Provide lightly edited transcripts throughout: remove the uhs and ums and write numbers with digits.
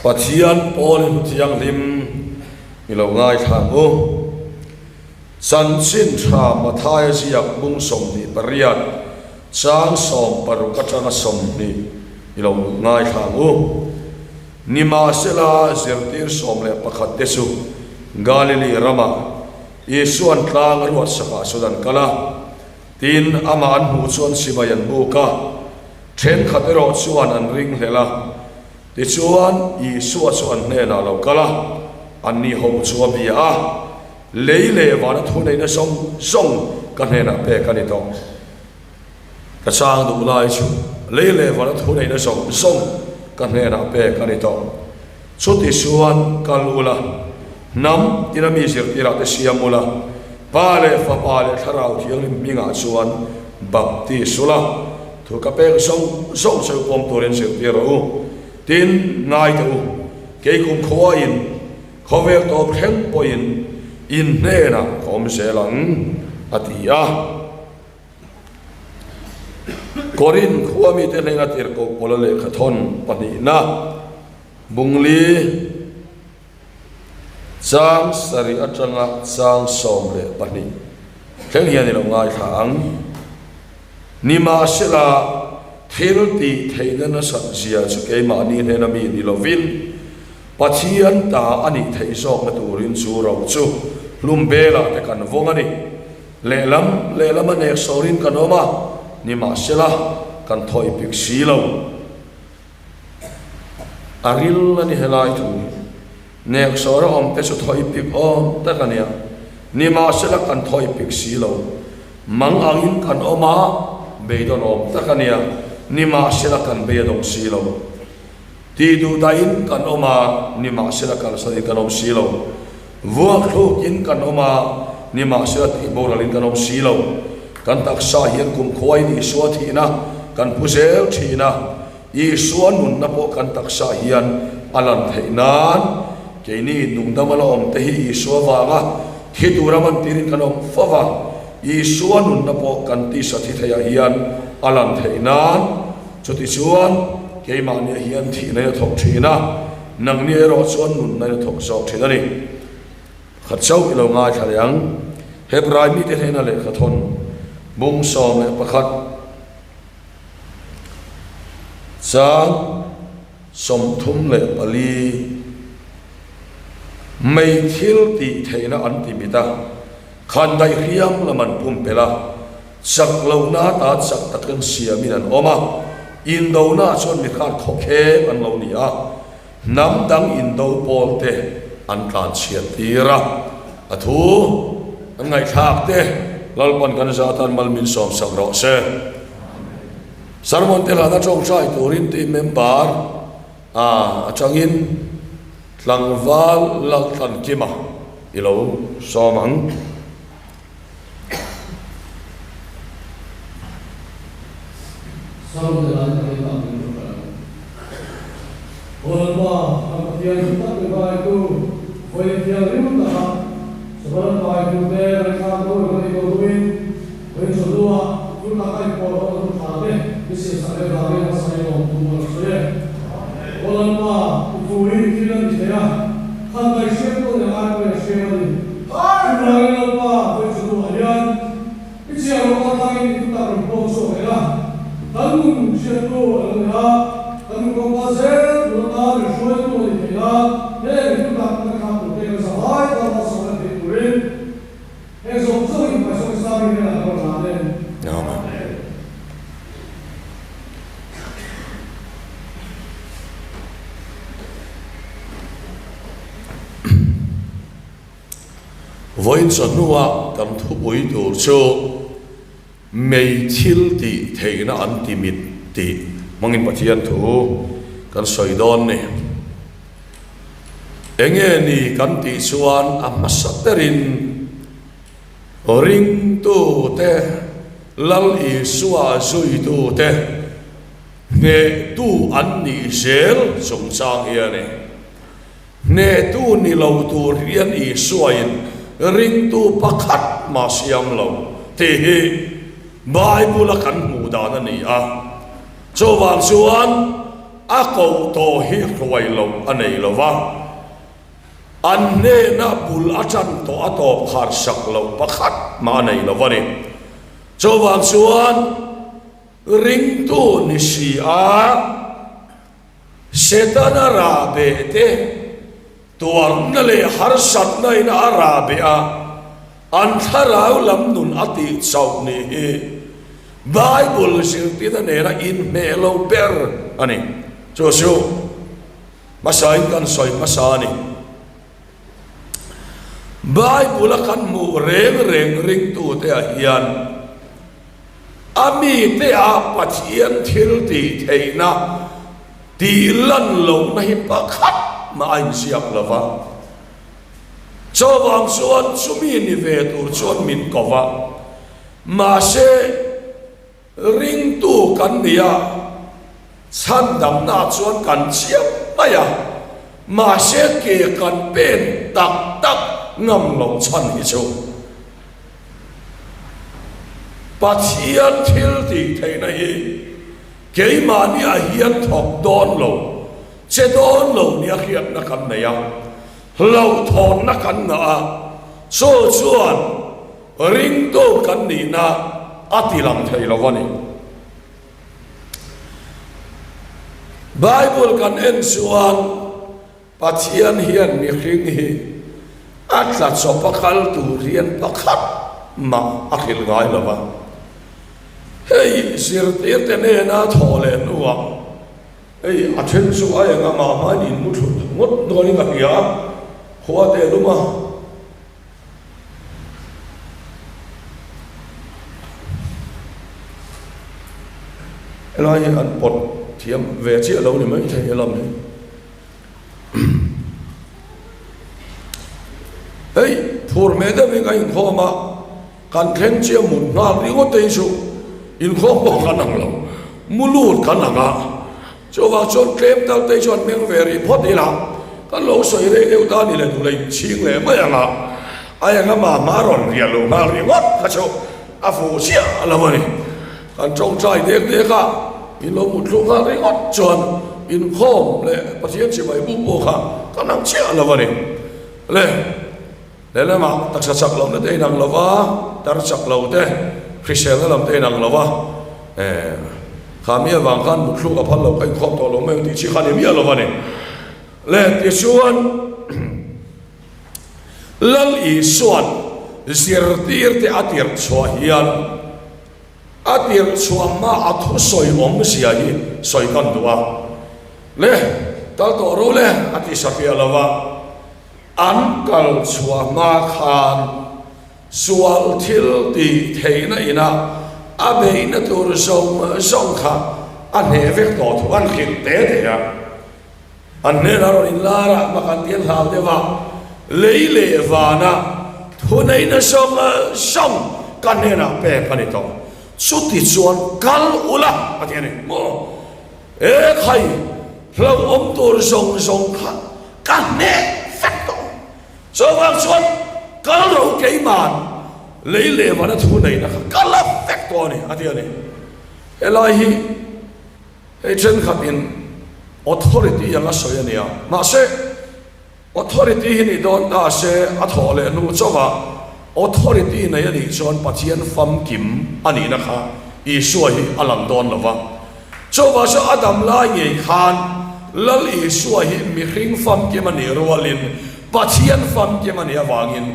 Pathian pawlin thianghlim i lo ngaithla ang u. Chanchin tha Mathaia ziak bung 28 chang 60 atanga 20 i lo ngaithla ang u. Nimahsela zirtir 11 te chu Galili ramah Isua'n tlang a ruatsakah chuan an kal a, tin, amah an hmuh chuan sipai an buk a, thenkhat erawh chuan an ringhlel a. Tichuan, Isua chu an hnenah a lo kal a, anni ho chu a bia a, Lei leh vana thuneihna zawng zawng ka hnenah pek a ni tawh. Ka chang duh lai chu lei leh vana thuneihna zawng zawng ka hnenah pek a ni tawh. Chuti chuan kal ula, hnam tina mi zirtirah te siam ula, Pa leh Fapa leh Thlarau Thianghlim hmingah chuan baptis ula, Thu ka pek zawng zawng che u pawm turin zirtir rawh u. Tin, ngai teh u, kei kum khuain khawvel tawp thleng pawhin in hnenah ka awm zel ang, a ti a. Korin khua mite hnena tirhkoh Paula lehkhathawn pahnihna bungli Chang sarih atanga chang 12 thleng hian i lo ngaithla ang. Nimahsela, thil tih theihna nasat zia chu keimahni hnena mi ni lovin, Pathian ta a nih theih zawkna turin chu ro chu hlum belah te kan vawng a ni. Lehlam lehlam a nek sawrin kan awm a, nimahsela, kan thawih pik si lo. A ril a ni helai thu hi. Neksawr a awm te chu thawih pik awm tak a nia. Nimahsela kan thawih pik si lo. Mang angin kan awm a, beidawn awm tak a nia. Nimahsela kan bei a dawng si lo. Tih duh dahin kan awm a, nimahsela kalsanin kan awm si lo. Vuak thlukin kan awm a, nimahsela tih boralin kan awm si lo. Kan taksa hian kumkhuain Isua thihna kan pu zel thin a, Isua nunna pawh kan taksa hian a lan theih nan keini nungdama la awm te hi Isua vanga thi tura man tirin kan awm fo va, Isua nunna pawh kan tisa thi theiah hian a lan theih nan chutichuan keimahniah hian thihna in a thawk thin a, nangni erawh chuan nunna in a thawk zawk thin a ni. Khat chauh i lo ngaithla leh ang. Hebrai mite hnena lehkhathawn bung 11 chang 34 Mei thil tih theihna an ti mit a, khan daih hriam lam an pumpelh a, chak lohna ata chak takin siamin an awm a, indona chuan mi khan khawkheng an lo ni a. Hnam dang indo pawl te an tlan chhiat tir a, a thu an ngaihthlak te Lalpan kan za atan mal min sawm sak rawh se. Sermon te hlana tawngtai turin team member a atangin tlangval Laltlankima i lo sawm ang. Sermon te hlana kan inah min rawn kal ang. Aw Lalpa, kan Pathian chu tak mi hmaitu, vawi thianghlim taka Sabaran hmaitute ngaihthlak lo reng a nih ko duhin, vawi chawhnuah thil taka inpawh rawh na hun tha te i siamsak leh vangin hmasa i lawm thu a lo sawi e. Aw Lalpa, i thu hi thil a ni thei a, khan dai hriam pawh ni angai pawhin a hriam a ni. Chuvangin Lalpa, vawi chawhnuah hian I chhiar rawh a tlangin i thutak rawn pawng chhuak leh a, kan nun hriattu a lo ni a, kan nun kawngka zel tur atan min hruaitu a ni thei nan heng i thutak kan thlak tur te kan zavai tan malsawm a theih turin heng zawng zawng in Paisawm Islami hnenah ka rawn hlan e. Amen. Vawiin chawhnuah kan thupui tur chu mei thil tih theihna an ti mit tih hmangin Pathian thu kan sawi dawn ni. Enge ni kan tih chuan a hmasa berin ringtute Lal Isua zuitute hnehtu an nih zel chungchang hi a ni. Hnehtu ni lo tur hian Isuain ringtu pakhat mah siam lo tih hi Bible-a kan hmuh dan a ni a. Chuvang chuan A koh tawh hi hruai loh a nei lo va, an hnena bul a ṭan tawh a tawp khar sak loh pakhat mah a nei lo va ni. Chuvang chuan ringtu ni si a, Setana rah beh te, tuarna leh harsatna in a rah beh a, an thlarau lam nun a tih chauh nih hi Bible zirtirna nena inhmeh lo ber a ni. Chu chu hmasain kan sawi hmasa a ni. Bible a kan hmuh reng reng ringtute ah hian a mite ah Pathian thil tih theihna tih lan lohna hi pakhat mah a inziak lo va. Chuvang chuan chumi ni ve tur chuan min ko va. Mahse, Ringtu kan ni a, chhandamna chuan kan chiang mai a, mahse ke kan pen tak tak ngam lo chhan hi chu Pathian thil tih theihna hi keimahniah hian thawk dawn lo, che dawn lo nia hriatna kan nei a, hlauhthawnna kan ngah a, chu chuan Ringtu kan nihna a ti lang thei lo a ni. Bible kan en chuan Pathian hian mihring hi a tla chawp a kal tur hian pakhat mah a hrilh ngai lo va. Hei zirtirte nena thawh leh hnuah hei a then chu a eng a mah hmain in mu thut ngawt dawnin a hria a, khua te lum a. Helai hi an pawt thiam ve chiah lo ni mai thei helam hi. Hei phur hmel deuh in ka inkhawm a, kan thleng chiah mut nghal ringawt te hi chu inkhawm pawh kan ang lo, mu lut kan ang a. Chuvang chuan tlem tal te chuan meng ve rih phawt ila, kan lo sawi rei deuh ta ni leh duh leh inchhing leh mai ang a, a eng ama hma rawn riah lo nghal ringawt kha chu a fuh chiah lo a ni. Kan tawngtai dek dek a, in lo mut thluk nghal ringawt chuan inkhawm leh Pathian chibai buk pawh kha kan ang chiah lo a ni. Le. Lehlamah taksa chak lohna te inang lo va, tar chak lo te, hriselna lam te inang lo va, eh, kha mi avang khan mutthluk a phal lo ka inkhawm tawh lo mai ang tih chi kha ni miah lo va ni. Le tichuan Lal Isua'n zirtirte a tirh chhuah hian a tirh chhuah hma a thusawi awmzia hi sawi kan duh a. Le, kal tawh ro le a ti satliah lo va. An kal chhuah hma khan sual thil tih theihna ina a beihna tur zawng zawng kha a hneh vek tawh thu an hrilh te te a. An hnenah rawn inlar a, mak an ti an hlau deuh a, lei leh vana thuneihna zawng zawng ka hnenah pek a ni tawh. Chuti chuan kal ula a ti a ni maw? E khai, hlauhawm tur zawng zawng kha ka hneh vek tawh. Chuvang chuan kal ro keiman lei leh vana thu neihna kha ka la vek tawh a ni, a ti a ni. Helai hi hei thenkhatin authority anga sawi a nia, mahse Authority hi nih dawn ta se a thawh leh hnu chauh a, authority nei a nih chuan Pathian famkim a nihna kha Isua hi a lang dawn lo va. Chuvah chu a dam lai ngei khan Lal Isua hi mihring famkim a nih rualin Pathian famkim a nih avangin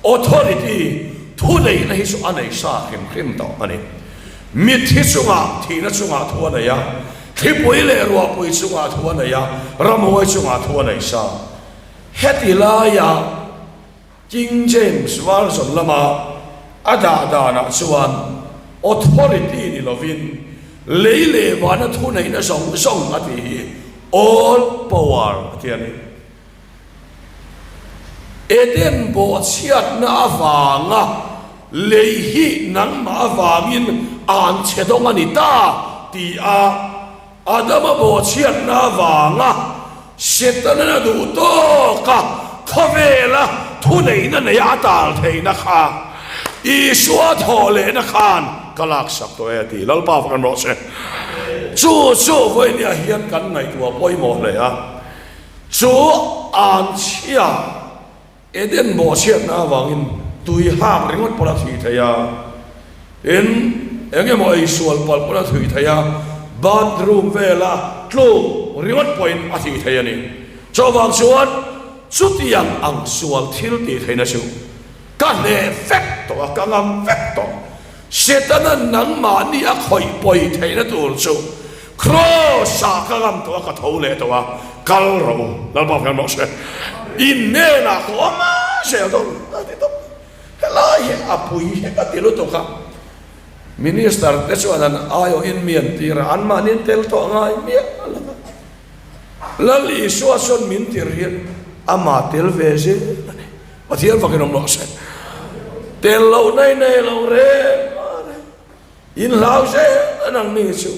authority thuneihna hi chu a nei sa hrim hrim tawh a ni. Mitthi chungah thihna chungah thu a nei a, thlipui leh ruahpui chungah thu a nei a, ramhuai chungah thu a nei sa. Heti laia King James Version lama a dah danah chuan authority ni lovin lei leh vana thuneihna zawng zawng a tih hi all power a ti a ni. Eden bawhchhiatna avanga lei hi nangmah avangin an chhe dawng a ni ta ti a, Adama bawhchhiatna avanga Setana a duh tawk a, khawvela thuneihna neia a tal theihna kha Isua thawh lehna khan ka laksak tawh e a ti. Lalpa fak an rawh se. Chu chu vawinia hian kan ngaihtuah pawimawh hle a, chu anchhia Eden bawhchhiatna avangin tui hak ringawt pawh a thih theih a, tin eng emaw ei sual palh pawh a thih theih a, bathroom vela tluk ringawt pawhin a thih theih a ni. Chuvang chuan chutiang ang sual thil tih theihna chu ka hneh vek tawh a, ka ngam vek tawh. Setana nangmahni a khawih pawi theihna tur chu Kraws-ah ka ngam tawh a, ka tho leh tawh a, kal rawh u, Lalpa hmel rawh se, in hnenah ka awm a zel dawn a ti tawp. Helai hi a pui hi ka ti lutuk a, Minister te chuan an aiawhin mi an tir a, anmahni an tel tawh ngai miah lo va. Lal Isua chuan min tir hian amah tel ve zel a ni. Pathian fakin awm rawh se. Tel loh nei nei lo reng a ni. In hlau zel a nang ni chu.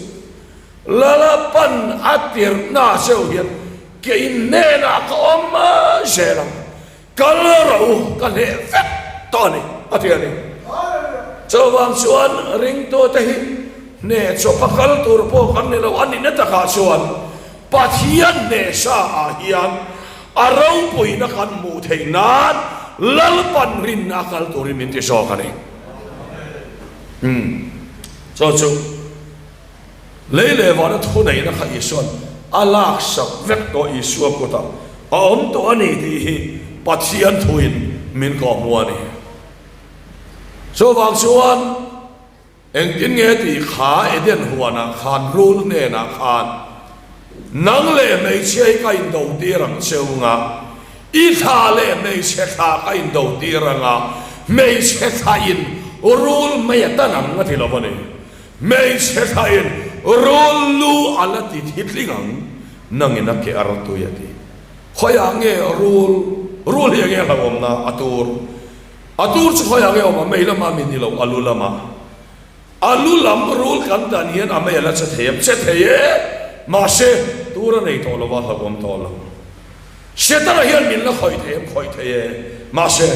Lala pan a tirhna cheu hian ke in hnenah ka awm zel ang. Kal rawh u, ka hneh vek tawh a ni, a ti a ni. Chuvang chuan ringtute hi hneh chawpa kal tur pawh kan ni lo a nihna takah chuan Pathian hnehsa ah hian a ropuina kan hmuh theih nan Lalpan rinna a kal turin min ti zawk a ni. Umm, chu chu lei leh vana thuneihna kha Isua'n a laksak vek tawh Isua kutah a awm tawh a ni tih hi Pathian thuin min kawhhmuh a ni. Chuvang chuan Engtin nge tih kha Eden huanah khan rul hnenah khan nang leh hmeichhia hi ka indo tir ang che unga, i thla leh hmeichhe thla ka indo tir anga, hmeichhe thla in rul mai a tan ang a ti lo a ni. Hmeichhe thla in rul lu a la ti thi tling ang, nangin a ke ar tui a ti. Khawiah nge rul, rul hi enge hlauhawmna a tur? A tur chu khawiah nge awm a, mei lama mi ni lo, a lu lama. A lu lam rul kan dan hian a mei a la che thei em? Che thei e! Mahse, tur a nei tawh lo va, hlauhawm tawh lo. Setana hian min la khawih thei em? Khawih thei e! Mahse,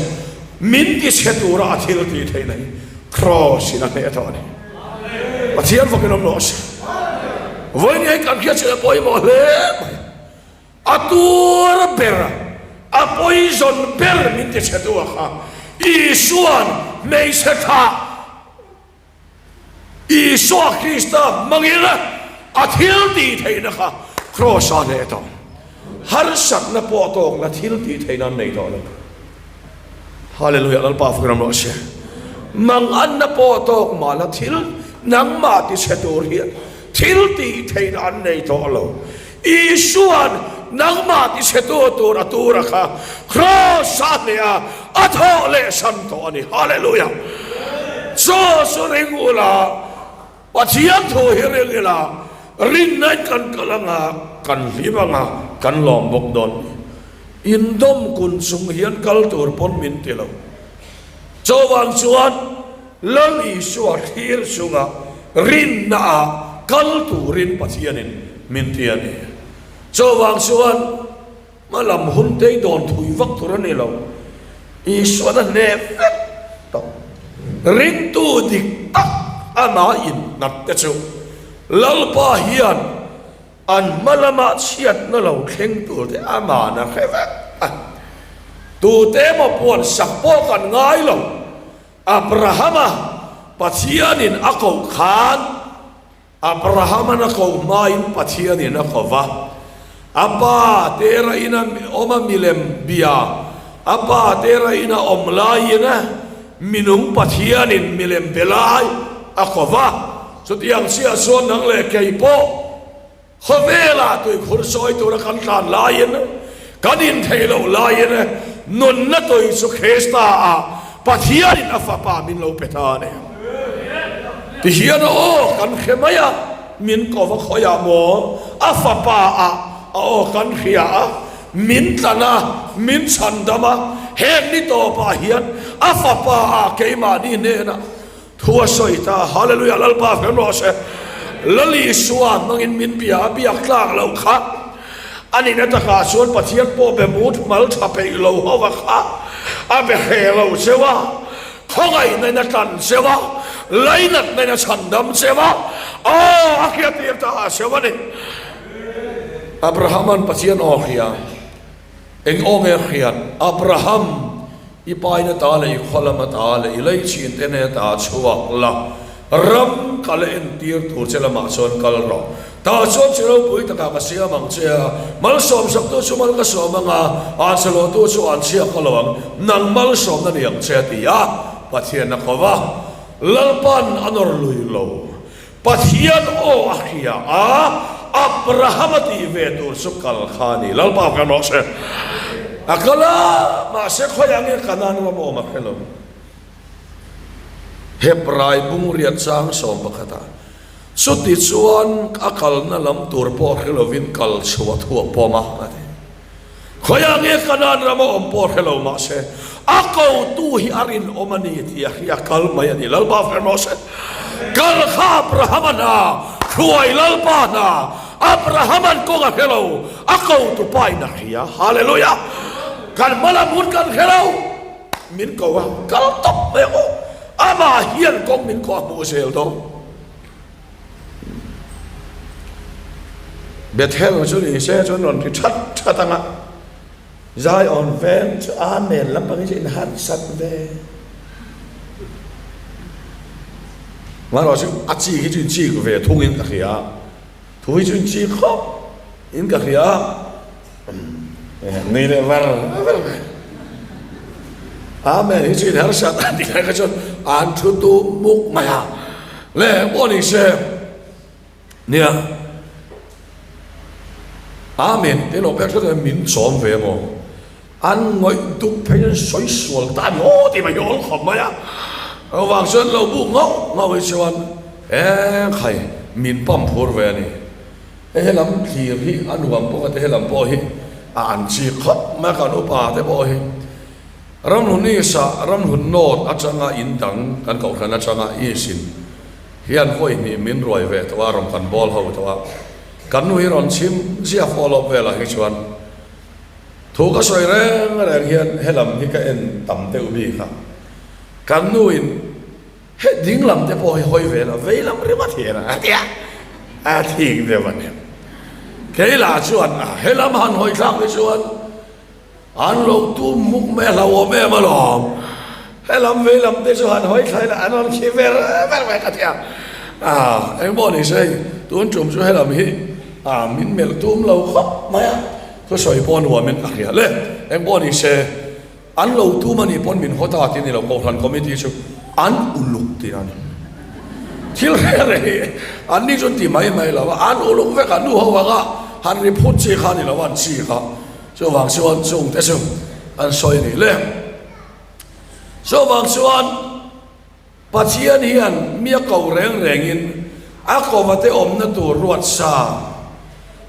min ti chhe tura a thil tih theihna hi Kraws in a hneh tawh a ni. Pathian fakin awm rawh se. Vawiin hi kan hriat chhia pawimawh hle mai. A tur ber, a poison ber min ti chhe tu a kha Isua'n hmeichhe thlah Isua Krista hmangin a thil tih theihna kha Kraws ah hneh tawh. Harsatna pawh tawk la thil tih theihna an nei tawh lo. Hallelujah Lalpa fakin awm rawh se. Manganna pawh tawk mah la thil nangmah ti chhe tur hian thil tih theihna an nei tawh lo. Isua'n nangmah ti chhe tu tur a tura kha Kraws a hneh a, a thawh leh san tawh a ni. Hallelujah! Chaw chu ring ula, Pathian thu hi ring ila, rinnain kan kal anga, kan hlim anga, kan lawm bawk dawn ni. Indawm kun chung hian kal tur pawn min ti lo. Chuvang chuan Lal Isua thlir chunga rinna ah kal turin Pathianin min ti a ni. Chuvang chuan hma lam hun tei dawn thui vak tur a ni lo. Isuan a hneh vek tawh. Ringtu dik tak amah innghat te chu Lalpa hian An hma lama chhiatna lo thleng tur te aman a hre vek a, tute emaw puan sak pawh kan ngai lo. Abrahama Pathianin a koh khan Abrahaman a koh hmain Pathianin a ko va. A pa Tera ina awm a milem bia, a pa Tera ina awm laiin minung Pathianin milem be lai a ko va. Chutiang chiah chuan nang leh kei pawh khawvelah tuikhur sawi tura kan tlan laiin, kan intheih loh laiin nunna tui chu Krista-ah Pathianin a Fapa min lo pe ta a ni. Tihian aw kan hre mai a, min ko va khawiah maw a Fapa-ah a aw kan hria a, min tlan a, min chhandam a, heng ni tawpah hian a Fapa-ah keimahni hnenah Thu a sawi ta, Hallelujah, Lalpa hmel rawh se. Lal Isua hmangin min bia a biak tlak loh kha. A nihna takah chuan Pathian pawh be mut mal tha peih lo ho va kha a be hreh lo cheu a. Khawngaihna in a tlan cheu a, lainatna in a chhandam cheu a, aw a hriattir ta cheu a ni. Abrahama'n Pathian aw hria, eng aw nge hriat? Abraham, i paina ta leh i khua lama ta leh i leichhin te hnena ta chhuak la, ram kal a entir tur che lamah chuan kal rawh. Tah chuan chi ropui takah ka siam ang che a, malsawmsaktu chu mal ka sawm ang a, anchhelawhtu chu anchhia ka lo ang, nang malsawmna ni ang che a ti a, Pathian a ko va, Lalpan a nawr lui lo. Pathian aw a hria a, Abraham a tih ve tur chu kal kha a ni. Lalpa kan rawh se. A kal a, mahse khawiah nge Kanaan ram awm a hre lo. Hebrai bungriat chang 11 ah chuti chuan a kalna lam tur pawh hre lovin kal chhuah thu a pawm a, a ti. Khawiah nge Kanaan rama awm pawh hre lo mahse a kotu hi a rinawm a ni tih a hria kal mai a ni. Lalpa hre rawh se. Kal kha Abrahama hna, hruai Lalpa hna, Abrahama'n kawng a hre lo, a kotu pa in a hria. Hallelujah! Kan hma lam hun kan hre lo. Min ko a, kal tawp mai ang aw. Amah hian kawng min kawh a hmuh zel dawn. Bethel chu ni se chuan rawn ri that that ang a, Zion veng chu Amen lampang hi chu in harsat ve. Marawh chu a chi hi chu in chik ve thung in ka hria. Thu hi chu in chik khawp in ka hria. Nui leh var var mai. Amen hi chu in harsat a tih lai kha chuan an thu tum muk mai a. Le pawh ni se nia Amen te lo pek hret min chawm ve maw an ngawih dup phei an sawi sual ta ni aw tih mai hi awl khawp mai a. Vang chuan lo buk ngauh ngauh hi chuan eng khai min pump phur ve a ni. Hei helam thlir hi a nuam bawk a te helam pawh hi a an chik khawp mai a kan upa te pawh hi Ramhlun East ah Ramhlun North atanga in dang kan kohhran atanga East in hian vawi hnih min ruai ve tawh a rawn kan bawl ho tawh a kan nu hi rawn chhim ziah follow up velah hi chuan thu ka sawi reng reng hian helam hi ka en tam deuh bik a kan nu in He ding lam te pawh hi hawi ve lo, vei lam ringawt hi a tia, a thik deuh a ni. Kei lah chuan he lam han hawi thlak hi chuan an lo tum muk mai a hlauhawm em alawm. He lam vei lam te chu han hawi thla ila an rawn khi ver ver mai ka tia. Engpawh ni se hei tun tum chu he lam hi min melh tum lo khawp mai a, thusawi pawh nuamin ka hria le. Engpawh ni se. An lo tum a nih pawn min haw ta tih a ni lo, Kohhran Committee chu an uluk tih a ni. Thil reh reh hi an ni chuan ti mai mai lo a, an uluk vek a, nu ho anga han ri phut chi kha a ni lo a, an chi kha. Chuvang chuan chung te chu an sawi a ni le. Chuvang chuan Pathian hian mi a ko reng rengin a kovate awmna tur ruat sa,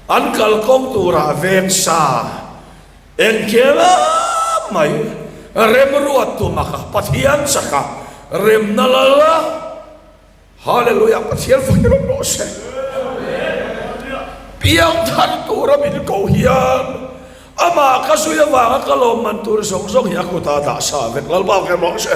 an kalkawng turah veng sa, Engkela mai remruat tum a kha Pathian chak a remna lal a Hallelujah Pathian fak hi rawh rawh se Piangthar tura min ko hian amah ka zui avanga ka lawmman tur zawng zawng hi a kutah dah sa vek Lalpa fak hi rawh se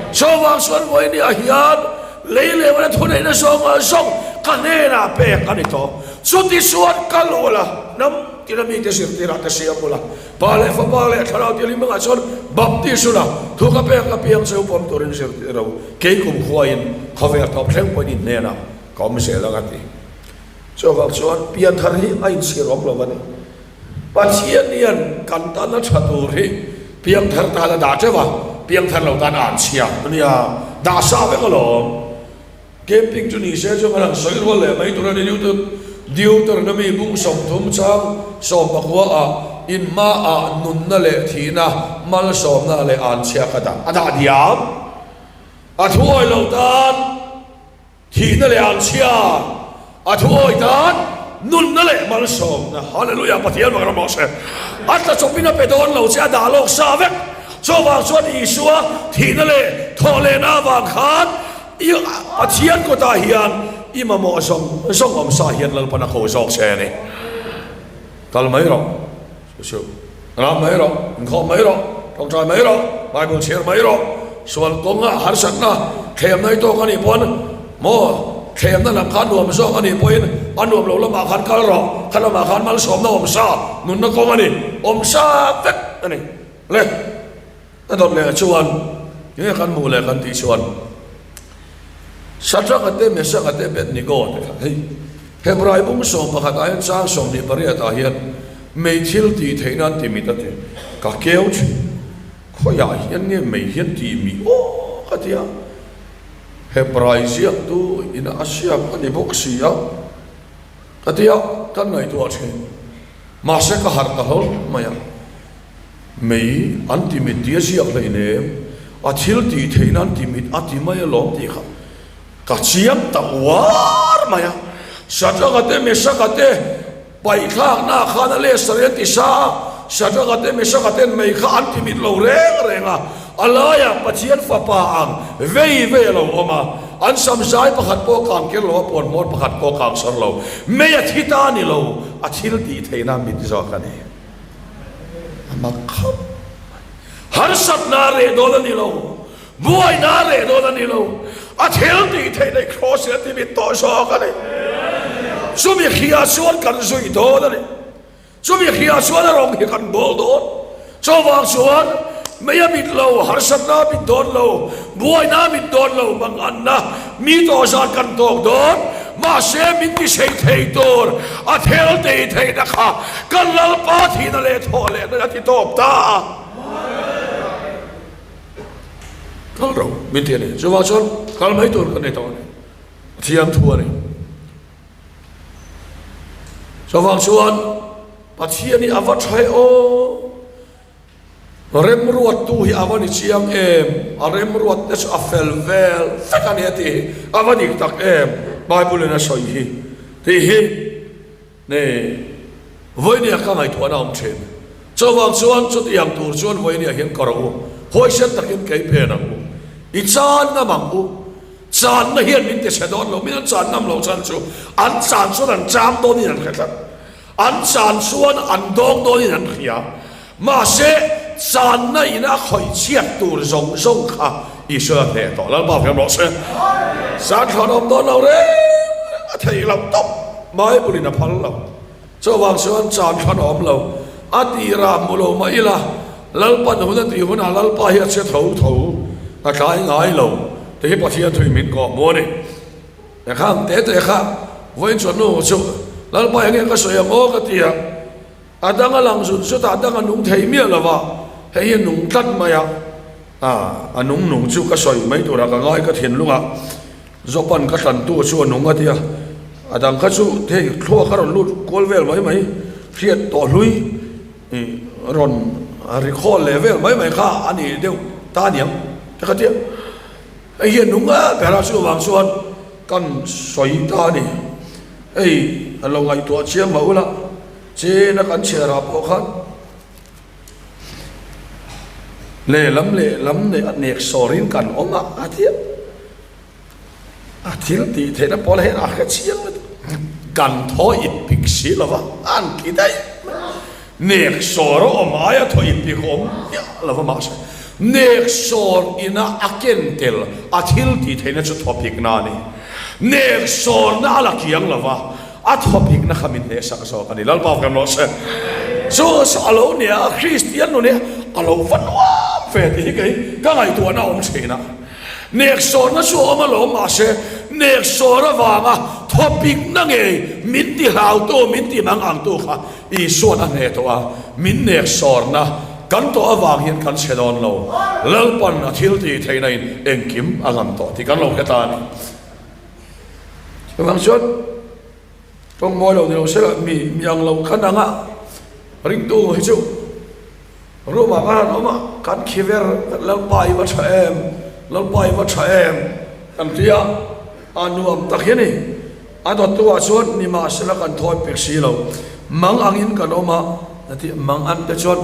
Chuvang chuan vawinia hian lei leh vana thuneihna zawng zawng ka hnenah pek a ni tawh chuti chuan kal ula hnam Tina mite zirtirah te siam ula, Pa leh Fapa leh Thlarau tih limangah chuan baptis ula, thu ka pek apiang cheu pawm turin zirtir ro, kei kum khuain khawvel tawp thleng pawhin in hnenah ka awm zel ang a ti. Chuvang chuan pianthar hi a inchhir awm lo a ni. Pathian hian kan tana tha tur hi piangthar tan a dah teuh a, piangthar lo tan a an chhia a nia, dah sa vek alawm. Camping chu ni se chu kan han sawi rual leh mai tur a ni. Deuteronomy bung 30 chang 19 ah in hma ah nunna leh thihna malsawmna leh anchhia ka dah a dah diam. A thuawi lo tan thihna leh anchhia, a thuawi tan nunna leh malsawmna. Hallelujah Pathian vang ram rawh se. A tla chawpin a pe dawn lo che a dah lawk sa vek. Chuvang chuan Isua thihna leh thawh lehna avang khan I Pathian kawtah hian i mamawh zawng zawng awm sa hian Lalpan a ko zawk che a ni. Kal mai rawh, chu chu ram mai rawh, inkhawm mai rawh, tawngtai mai rawh, Bible chhiar mai rawh. Sual kawnga harsatna thlemna i tawk a nih pawn maw thlemna lam kha nuam zawk a nih pawhin a nuam lo lamah khan kal rawh, kha lamah khan malsawmna awm sa, nunna kawng a ni, awm sa vek a ni. Le a dawt leh chuan enge kan hmuh leh kan tih chuan Shadrach-a te, Meshach-a te, Abednego te kha hei Hebrai bung 11 ah hian chang 28 ah hian mei thil tih theih nan ti mit a ti ka keu thin. Khawiah hian nge mei hian tih mi aw ka ti a, Hebrai ziaktu ina a siam a ni bawk si a ka ti a, kan ngaihtuah thin. Mahse ka harh ta hlawl mai a, mei an ti mit tih a ziak hleinem, a thil tih theihna an ti mit a ti mai alawm tih kha ka chiang ta uar mai a. Shadrach-a te Meshach-a te. Paihthlakna khan a leh sarih an ti sa a, Shadrach-a te Meshach-a ten mei kha an ti mit lo reng reng a, a laiah Pathian fapa ang vei vei a lo awm a, an sam zai pakhat pawh kang ker lo a, puan hmawr pakhat pawh kang sar lo, mei a thi ta a ni lo, a thil tih theihna mit zawk a ni. A mak khawp mai. Harsatna a reh dawn a ni lo, Buaina a reh dawn a ni lo, a thil tih theih neih Kross in a ti mit tawh zawk a ni. Chumi hria chuan kan zui dawn a ni. Chumi hria chuan a rawng hi kan bawl dawn. Chuvang chuan mei a mit lo, harsatna a mit dawn lo, buaina a mit dawn lo, manganna mi tawh zan kan tawk dawn. Mahse min ti sei thei tur a thil tih theihna kha kan Lalpa thihna leh thawh lehna a ti tawp ta a. Kal ro min ti a ni. Chuvang chuan kal mai tur kan nei tawh a ni. Pathian thu a ni. Chuvang chuan Pathian hi a va tha e aw. Remruattu hi a va ni chiang em. A remruat te chu a fel vel vek a ni a tih hi a va dik tak em. Bible in a sawi hi tih hi. Ni, vawinia ka ngaihtuahna awm thin. Chuvang chuan chutiang tur chuan vawinia hian ka rawh u, huaisen takin kei pen ang u. I chan ngam ang u. Channa hian min ti chhe dawn lo, min an chan ngam lo chan chu an chan chuan an chang dawnin an hre tlat. An chan chuan an dawng dawnin an hria. Mahse, channa ina khawih chhiat tur zawng zawng kha Isua a hneh tawh. Lalpa hriam rawh se. Zan thlan awm dawn lo reng a theih loh tawp. Bible in a phal lo. Chuvang chuan chan thlan awm lo. A tirah hmu lo mah ila, Lalpan hun a tih hunah Lalpa hi a che tho tho, a tlai ngai lo. Ti hi Pathian thui min kawh hmu a ni. Ekhang te te kha vawiin chuan nu chu Lalpa enge ka sawi ang aw ka ti a. A dang a lang zut zut a, a dang a nung thei miah lo va, hei hi a nung tlat mai a, a nung nung chu ka sawi mai turah ka ngai ka thinlungah Jopan ka tlantu chu a nung a ti a, a dang kha chu hei thluak a rawn lut kual vel mai mai, hriat tawh hlui rawn recall leh vel mai mai kha a ni deuh ta aniang te ka ti a, hei hi a nung a ber a chuvang chuan kan sawi ta a ni. Hei a lo ngaihtuah chiang mah ula, chena kan chhiarah pawh khan lehlam lehlam leh a nek sawrin kan awm a, a ti a. A thil tih theihna pawl hian a hre chiang lutuk. Kan thaw ip pik si lo va, an ti daih mai. Nek sawr a awm aia thaw ip pik a awm miah lo va mahse nek sawr ina a ken tel a thil tih theihna chu thaw pikna a ni. Nek sawrna a la kiang lo va, a thaw pikna kha min hnehsak zawk a ni. Lalpa kan rawh se. Chu chu a lo nia a, Kristian nun hi a lo va nuam ve tih hi kei ka ngaihtuahna a awm thin a. Nek sawrna chu a awm alawm mahse nek sawr avanga thaw pikna ngei min ti hlautu, min ti mang angtu kha Isuan a hneh tawh a, min nek sawrna kan tawh avang hian kan chhe dawn lo. Lalpan a thil tih theihna in engkim a ngam tawh tih kan lo hre ta a ni. Chuvang chuan tawng mawi lo ni lo sela mi mi ang lo khan anga ringtu hi chu room ah khan an awm a, kan khi ver Lalpa i va tha em, Lalpa i va tha em kan ti a, a nuam tak hi a ni. A dawttu ah chuan nimahsela kan thawi pek si lo, mang angin kan awm a, a ti. Mang an te chuan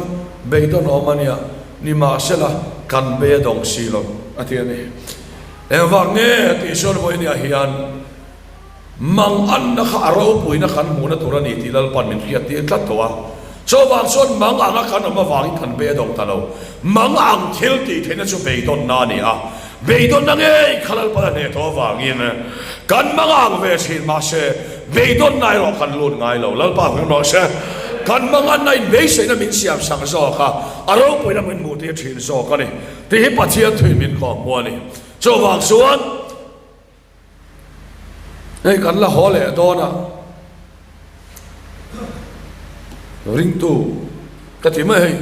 beidawn awm a nia, nimahsela kan bei a dawng si lo, a ti a ni. Engvang nge tih chuan vawinia hian mang anna kha a ropuina kan hmuhna tur a ni tih Lalpan min hriat tir tlat tawh a. Chuvang chuan mang anga kan awm avangin kan beidawng ta lo. Mang ang thil tih theihna chu beidawnna a ni a, beidawnna ngei kha Lalpan a hneh tawh avangin kan mang ang ve thin mahse beidawnna erawh kan lut ngai lo. Lalpa hming rawh se. Kan mang anna in beiseina min siam sak zawk a, a ropuina min hmuh tir thin zawk a ni. Tih hi Pathian thuin min kawhhmuh a ni. Chuvang chuan. Hei kan la haw leh dawn a, ringtu ka ti mai hei,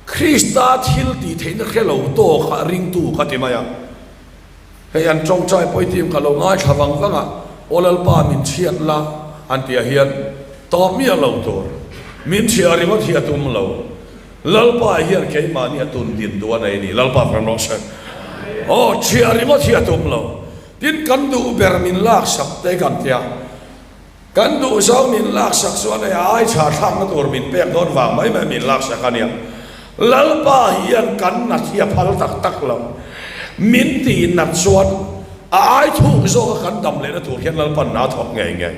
Krista thil tih theihna hre lo tawk a ringtu ka ti mai a, hei an tawngtai pawi team ka lo ngaithla vang vang a, Aw Lalpa min chhiat la an tih ah hian tawp miah lo tur, min chhiah ringawt hi a tum lo. Lalpa hian keimahni a tun din duh a nei ni. Lalpa kan rawh se. Aw, chhiah ringawt hi a tum lo. Tin, kan duh ber min laksak te kan tia. Kan duh zawng min laksak chuan hei ai tha thlakna tur min pek dawn vang mai mai min laksak a nia. Lalpa hian kan nat hi a phal tak tak lo. Min tih nat chuan a ai thuk zawka kan dam lehna tur hian Lalpan a thawk ngei ngei.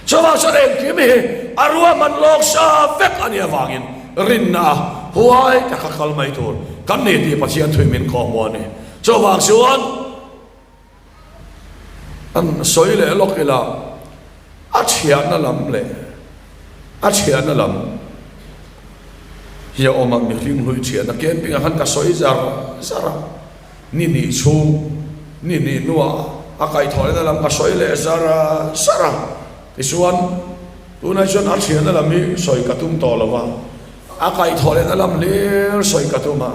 Chuvang chuan engkim hi a ruahman lawk sa vek a nih avangin Rinna a huai taka kal mai tur kan ni tih Pathian thui min kawhhmuh a ni. Chuvang chuan an sawi leh lawk ila a chhiahna lam leh a chhiahna lam hi a awm a, mihring hlui chhiahna camping ah khan ka sawi zar zar a, ni hnih chhung ni hnih hnuah a kaihthawhna lam ka sawi leh zar zar a, tichuan Tunah chuan a thianna lam hi sawi ka tum tawh lo va, a kaihthawh lehna lam hlir sawi ka tum a,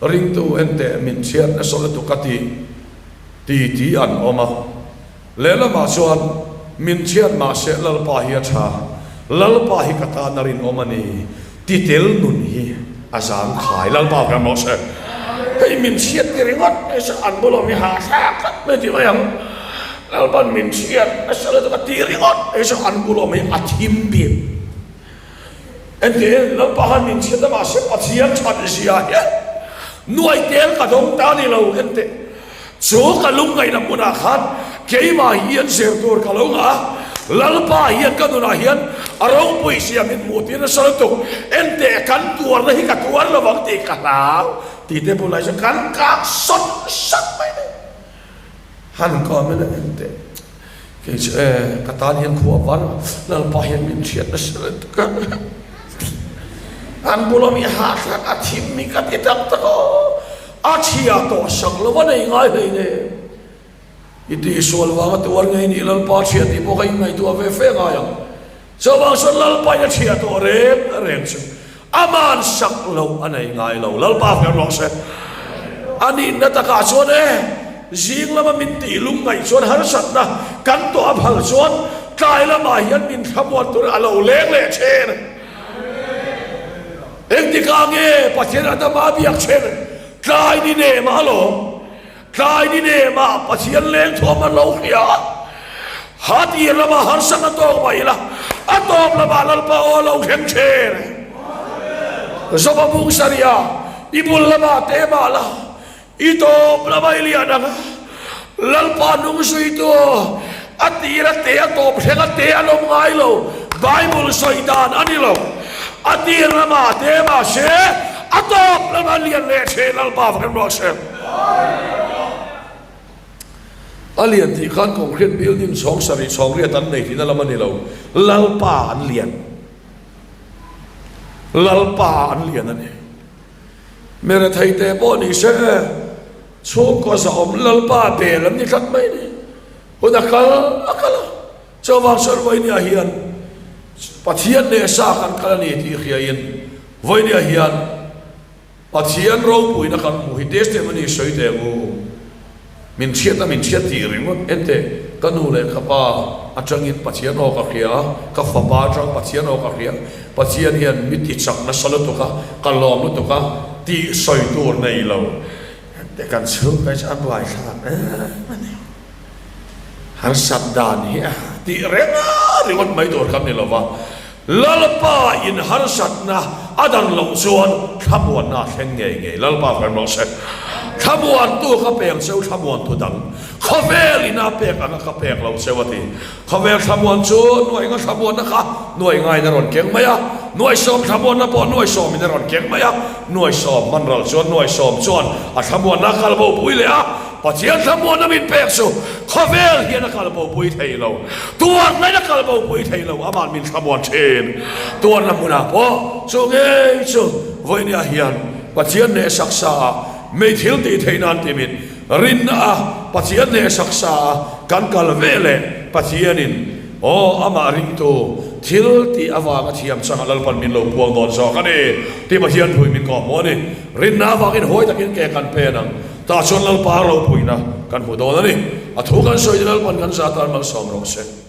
ringtu enteh min chhiat nasa lutuk ka ti ti ti an awm a, lehlamah chuan min chhiat mahse Lalpa hi a tha, Lalpa hi ka tan a rinawm a ni ti tel nun hi a zang khai. Lalpa ka rawh se. Hei min chhiat ti ringawt mai se an bula mi hahthlak tlat mai ti mai ang. Lalpan min chhiat nasa lutuk a ti ringawt mai se an bula mi a thim bik. Entir Lalpa khan min chhiat a mahse Pathian that zia hian nuai tel ka dawng ta ni lo enteh. Chu ka lungngaihna hmunah khan keimah hian zir tur ka lo ngah a, Lalpa hian ka nunah hian a ropui zia min hmuh tir nasa lutuk, enteh kan tuarna hi ka tuar lo vang tih ka hlau tih te bulah hian kan kak sawt sawt mai nei. Han kawm ila enteh kei chu e ka tan hian khua var Lalpa hian min hriat nasa lutuk a, an bula mi hahthlak a thim hi ka ti tak tak aw. A chhia tawh sak lo a nei ngai hlei ne. I tihsual vanga tuar ngei nih Lalpa chhia tih pawh kha inngaihtuah ve fe ngai ang. Chuvang chuan Lalpa in a chhia tawh reng reng chu aman sak lo a nei ngai lo. Lalpa hmel rawh se. A nihna takah chuan e, zing lama min tih lungngaih chuan harsatna kan tawh a phal chuan tlai lamah hian min thlamuan turin a lo leng leh thin. Engtikah nge Pathian Adama a biak chen? Tlai ni nemah alawm. Tlai ni nemah Pathian leng thuam an lo hria a. Ha tir lamah harsatna tawk mah ila, a tawp lamah Lalpa aw a lo thleng chen. Zoba bung sarih a, i bul lamah te mah la, I tawp lama i lian ang a, Lalpa nung zuitu a tir a te a tawp thleng a te an awm ngai lo, Bible sawi dan a ni lo. A tir lama a te mahse a tawp lama a lian leh thin Lalpa va kan ruah se. A lian tih khan concrete building chhawng sarih chhawng riat an nei tihna lam a ni lo, Lalpa an lian. Lalpa an lian a ni. Mi retheite pawh ni se, chhungkaw zahawm Lalpa bel an ni tlat mai ni. Hun a kal a kal a, chuvang chuan Vawinia hian Pathian leh sa kan kal a ni tih hriain Vawinia hian Pathian ropuina kan hmuh hi testimony sawi teh ang u. Min chhiat a min chhiat tih ringawt ente ka nu leh ka pa atangin Pathian aw ka hria a, ka fapa atang Pathian aw ka hria, Pathian hian mi ti chak nasa lutuk a, ka lawm lutuk a tih sawi tur nei lo ente kan chhungkai chu a buaithlak em a ni. Harsat dan hi a tih reng a ringawt mai tur kan ni lo va, Lalpa in harsatna. A dan loh chuan thlamuanna a thleng ngei ngei. Lalpa hran rawh se. Thlamuantu ka pek cheu thlamuantu dang khawvel ina pek anga ka pek lo cheu a ti. Khawvel thlamuan chu nuai nga thlamuanna kha nuai ngain a rawn keng mai a, nuai sawm thlamuanna pawh nuai sawmin a rawn keng mai a, nuai sawm hman ral chuan nuai sawm chuan a thlamuanna a kal bopui leh a, Pathian thlamuanna min pek chu khawvel hian a kal bopui thei lo, tuarna in a kal bopui thei lo, ama'n min thlamuan thin. Tuarna hmunah pawh chu ngei chu vawinia hian Pathian hnehsak sa ah mei thil tih theih nan timin rinna a Pathian hnehsak sa a kan kal ve leh Pathianin aw amah ringtu thil tih avanga thiam changa Lalpan min lo puang dawn zawk a ni tih Pathian phui min kawhhmuh a ni. Rinna avangin huai takin ke kan pen ang. Tah chuan Lalpa ropuina kan hmu dawn a ni. A thu kan sawi te Lalpan kan zah tan malsawm rawh se.